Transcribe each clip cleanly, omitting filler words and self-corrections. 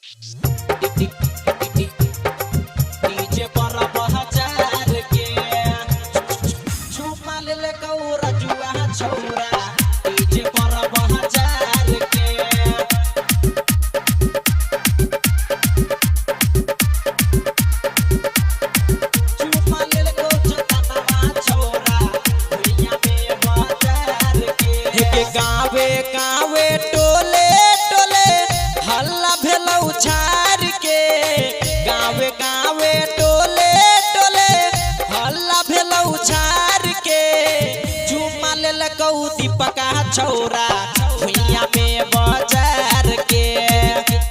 DJ पर बहजार के चुमा लेलकौ रजुआ छौरा डीजे पर बहजार के। चुमा लेलकौ चंदनवा छौरा भुइयां में बजार के। हे गावे गावे टोले टोले हल्ला भेलौ छार के। गावे गावे टोले टोले हल्ला भेलौ छार के। चुमा लेलकौ दीपका छौरा भुइयां में बजार के।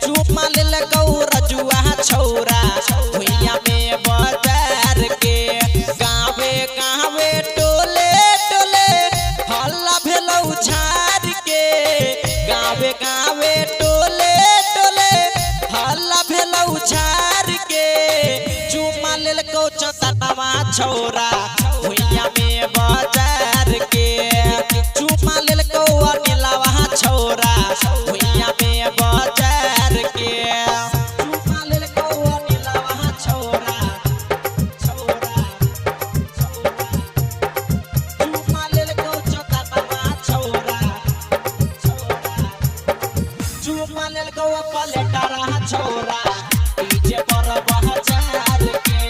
चुमा लेलकौ रजुआ छौरा भुइयां में बजार के। गावे गावे टोले टोले हल्ला भेलौ झार के। गावे गावे टोले टोले हल्ला भेलौ झार के। चुमा लेलकौ चंदनवा छौरा भुइयां में बजार के। चुमा लेलकौ अनिलवा छौरा भुइयां में बजार के। चुमा लेलकौ अनिलवा छौरा छौरा छौरा। चुमा लेलकौ चंदनवा छौरा छौरा। चुमा लेलकौ पलेटरा छौरा डीजे पर बहजार के।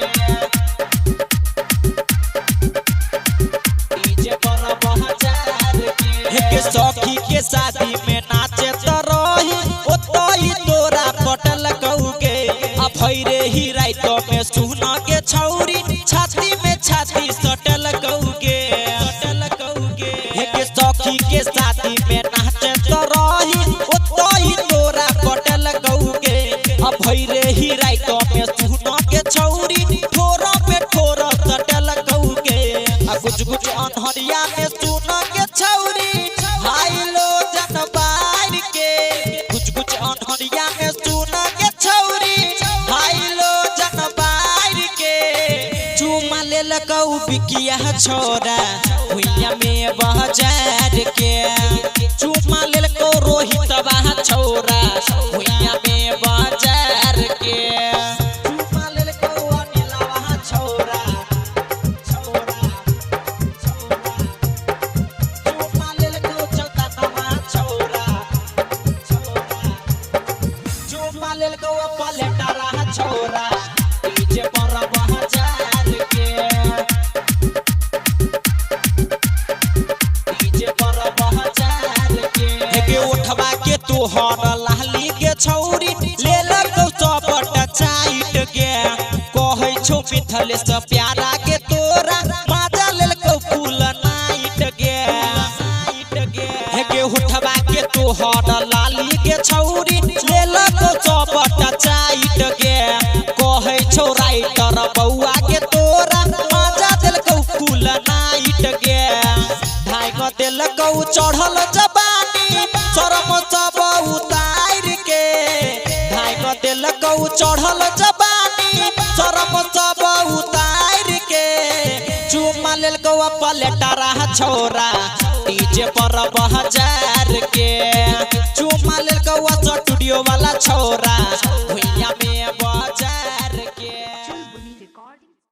डीजे पर बहजार के। हे सखी के शादी में नाचे त रही ओतई तोरा पटल कौगे। आ भैरे ही रात में सुना के छौरी छाती में छाती सटल कौगे। सटल कौगे। हे सखी के शादी में नाचे त रही ओतई तोरा पटल कौगे। आ भैरे ही रात में सुना के छौरी ठोर में ठोर सटल कौगे। आ कुछ कुछ अनहरिया में सुना के छौरी हाई लो जनबार के। कुछ कुछ अनहरिया में सुना के छौरी हाई लो जनबार के। चुमा लेलकौ बिकिया छौरा भुइयां में बजार के। चुमा लेलकौ रोहितवा छौरा भुइयां में बजार के। चुमा लेलकौ अनिलवा छौरा छौरा छौरा। चुमा लेलकौ चंदनवा छौरा छौरा। चुमा लेलकौ पलेटरा छौरा डीजे पर बजार के। डीजे पर बजार के। हे उठवा के तोहर लाली के छौरी लेलकौ सबटा चाइट गे। कहै छौ मिथले से प्यारा के तोरा माजा लेलकौ फूल नाइट गे। हे उठवा के तोहर लाली के छौरी लेलकौ सबटा चाइट गे। कहै छौ राइटर बौआ के तोरा माजा देलकौ फूल नाइट गे। ढाई देलकौ चढ़ल जवानी शरम सब उतार के। ढाई देलकौ चढ़ल जवानी शरम सब उतार के। चुमा लेलकौ पलेटरा छौरा डीजे पर बजार के। चुमा लेलकौ स्टूडियो वाला छौरा।